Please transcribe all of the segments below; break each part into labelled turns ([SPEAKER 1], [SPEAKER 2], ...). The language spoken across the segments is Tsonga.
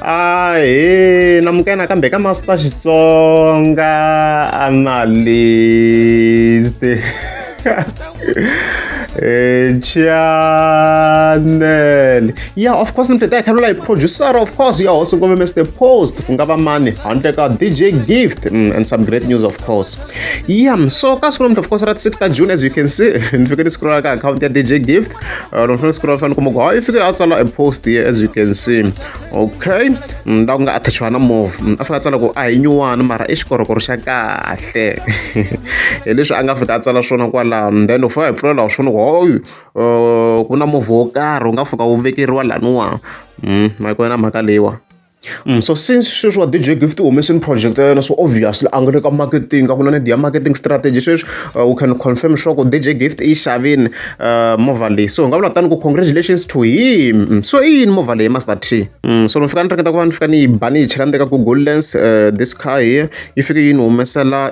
[SPEAKER 1] Ahee namukela nakambe ka Master Xitsonga Analyst channel yeah of course ni ta khavula hi producer of course ya hosi ngome Mr Post ku nga va mani handle ka DJ Gift and some great news of course yeah so ka siku namuntlha of course ra 6 ta June as you can see ni fike ni scrolla ka account ya DJ Gift loko ni fike ni scrolla fane kuma ku hayi fike a tsala a post here as you can see okay la ku nga attachiwa na movha a fika a tsala ku a hi nyuwani mara i xikorokoro xa kahle hi leswi a nga fika a tsala swona kwalano then u fika hi pfula laha swona ku hoyi ku na movha wo karhi wu nga fika wu vekeriwa laniwa ma yi kona mhaka leyiwa. So since sweswi wa D_J Gift u humesile project ya yena so obviously a nga le ka marketing a ku na need ya marketing strategy sweswi we can confirm swa ku D_J Gift i yi xavini movha leyi so hi nga vula tani ku congratulations to him so i yini movha leyi Master T so ni fika ni ringeta ku va ni fika ni yi ba ni yi chela ndzeni ka Google Lens this car here yi fike yi ni humesela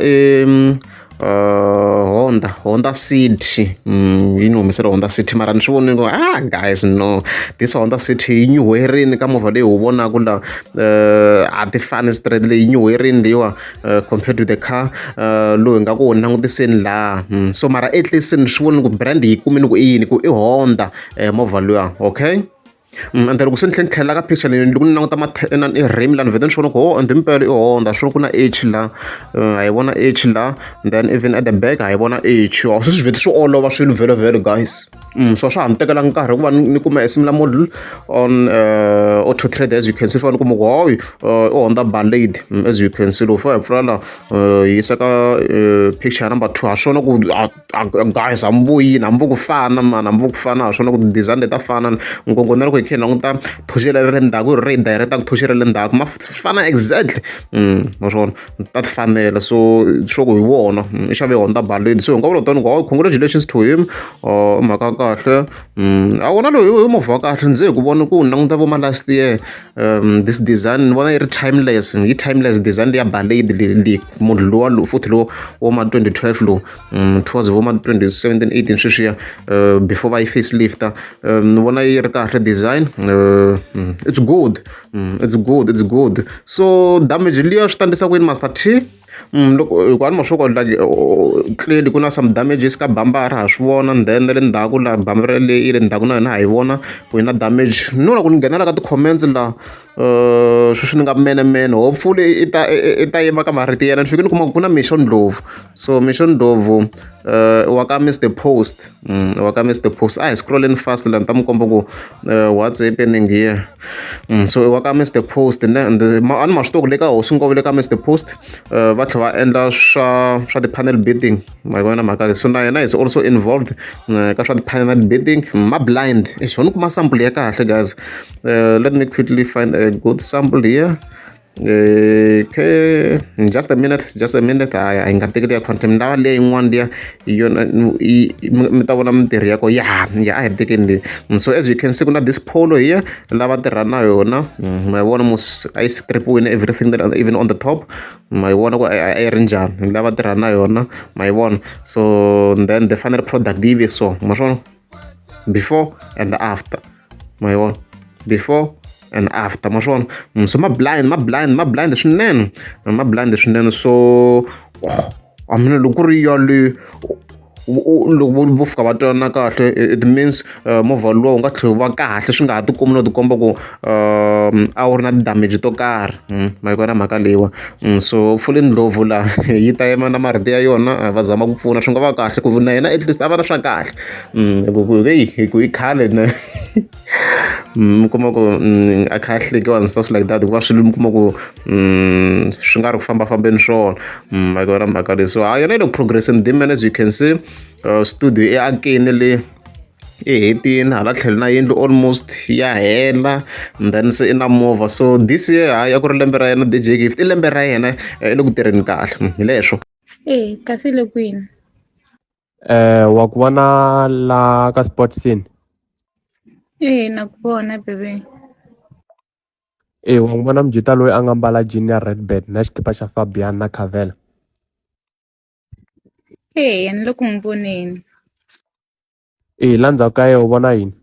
[SPEAKER 1] Honda Honda City yi ni humesela Honda City mara ni swi vonile ku ah guys no this Honda City yi nyuherini ka movha leyi hi wu vonaka la a ti fani straight leyi nyuherini leyiwa compared to the car lowu hi nga ku wu langutiseni laha so mara at least ni swi vonile ku brand hi yi kumile ku i yini ku i Honda movha luya okay. Ende loko se ni tlhela ni tlhelela ka picture leyi loko ni languta inani i rim la ni vhete ni swi vona ku ho ende himpela i Honda swi ku na H la ha yi vona H la then even at the back ha yi vona H se swi vhete swi olova swilo vhelovhelo guys so a swa ha ni tekelanga nkarhi ku va ni kuma a similar model on auto trader as you can see fane ni kuma ku hayi i Honda Ballade as you can see loko fika hi pfula la hi yisa ka picture number 2 ha swona ku guys hambi vo yini hambi vo ku fana mani hambi vo ku fana ha swona ku ti-design leti ta fana ngopfu na loko hi kha hi languta thoxi ra le ndzhaku ri hi direct-a ku thoxi ra le ndzhaku ma fana exactly ma swona ta ti fanela so swa ku hi vona i xave Honda Ballade so hi nga vula tani ku congratulations to him i mhaka ya kahle a wona loyi i movha wa kahle ndzi hi ku vona ku languta vo ma last year this design ni vona yi ri timeless yi timeless design leya Ballade leyi munhu luwa lowu futhi lowu wo ma 2012 lowu towards vo ma 2017 18 sweswiya before va yi facelifter ni vona yi ri kahle design it's good it's good it's good so damage liya swi ta ndlisa ku yini Master T loko hikuva a ni ma swi like clearly ku na some damages ka bambara ha swi vona then na le ndzhaku laha bambara leyi yi le ndzhaku na yona ha yi vona ku yi na damage no loko ni nghenela ka ti-comments la sweswi ni nga menemene hopefully i ta i ta yima ka marito ya yena ni fike ni kuma ku na Mission Ndlovu so Mission Ndlovu wa ka Mister Post wa ka Mister Post a hi scrolleni fast la ni ta mi komba ku what's happening here so wa ka Mister Post ne and a ni ma swi tivi ku le ka hosi ngopfu le ka Mister Post va tlhela va endla swa swa ti-panel beating ma yi vona mhaka leyi so na yena is also involved ka swa ti-panel beating ma blind eish ho ni kuma sample ya kahle guys let me quickly find a good sample here okay just a minute just a minute hayi a yi nga tekeli ya content ni lava leyi yin'wana liya hi yona mi ta vona mintirho ya ko ya ya a hi tekeni leyi so as you can see ku na this polo here lava tirha na yona ma yi vona mos a yi strip-iwile everything that even on the top ma yi vona ku a yi ri njhani lava tirha na yona ma yi vona so then the final product yi ve so ma swi vona before and after ma yi vona before and after ma swi vona so ma blind ma blind ma blind swinene ma blind swinene so a mina loko ku ri yale loko vo fika va twanana kahle it means movha luwa wu nga tlhela wu va kahle swi nga ha tikombi no tikomba ku a wu ri na ti-damage to karhi ma yi vona mhaka leyiwa so hopefully Ndlovu la yi ta yima na marito ya yona va zama ku pfuna swi nga va kahle ku na yena at least a va na swa kahle hi ku heyi hi ku i khale na mi kuma ku a kha a hlekiwa and stuff like that hikuva swilo mi kuma ku swi nga ri ku fambafambeni swona ma yi vona mhaka leyi so hayi yona yi le ku progresseni the as you can see studio i akini le i hetini hala tlhelo na yindlu almost ya hela and then se i na movha so this year hayi a ku ri lembe ra yena D_J Gift i lembe ra yena i le ku tirheni kahle hi leswo.
[SPEAKER 2] E kasi le kwini?
[SPEAKER 3] Wa ku vona la ka sport scene?
[SPEAKER 2] E na ku vona bebe.
[SPEAKER 3] E wa n'wi vona mujita loyi a nga mbala jean ya red band na xikipa xa Fabian na Carvela?
[SPEAKER 2] Eya ni le ku n'wi voneni.
[SPEAKER 3] E la ndzhaku ka yena u vona yini?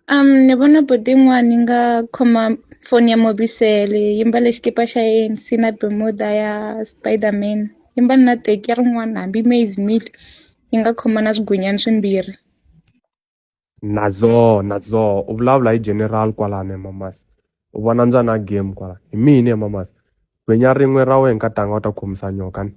[SPEAKER 2] Ni vona boti yin'wana yi nga khoma foni ya Mobicel yi mbale xikipa xa ANC na bermuda ya Spiderman yi mbale na teki ya rin'wana hambi maize meal yi nga khoma na swigwinyani swimbirhi.
[SPEAKER 3] Nazo nazo u vulavula hi general kwalano he mamas u vona mbyana ya game kwala hi mina he mamas gwenya rin'we ra wena nkatanga u ta khomisa nyoka ni.